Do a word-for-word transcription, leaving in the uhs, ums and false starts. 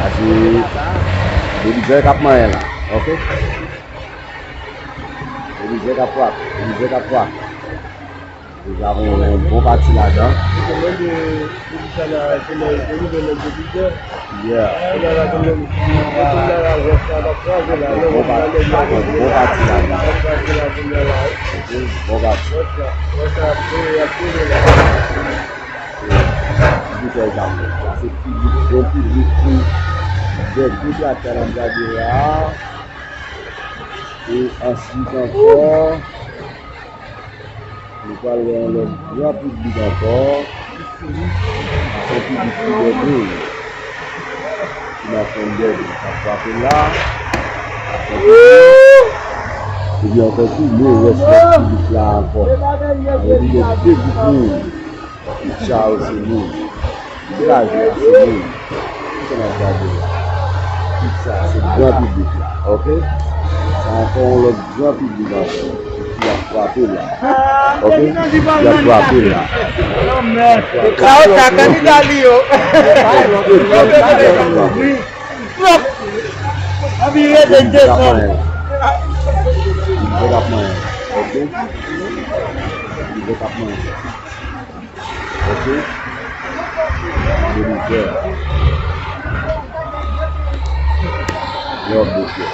Se Belizaire k ap manyen la, oke? Belizaire k ap frape, Belizaire k ap frape. Deja gon yon bon pati ladan. Yeah. Bon pati, bon pati ladan. Bon pati. Piblik la, se piblik, bon piblik ki byen kontrate nan gade la. E answit ankò, nou pral wè yon lòt gran piblik ankò. Yon piblik ki dèdye, ki nan fon dèdye, k ap frape la. Ebyen, ankò tou, nou wè rès lòt piblik la ankò. Sa vle di gen de gwoup moun. Tcha yo se moun. Vilaje a se moun. Kisa n ap gade la? Tout sa se gran piblik la, oke? Sa ankò yon lòt gran piblik ankò ki ap frape la, oke? Ki ap frape la. Sa yo ta kandida li yo. Anvi rete desann. Li fèk ap manyen, oke? Li fèk ap manyen. Oke? Belizaire. Yo, mesye.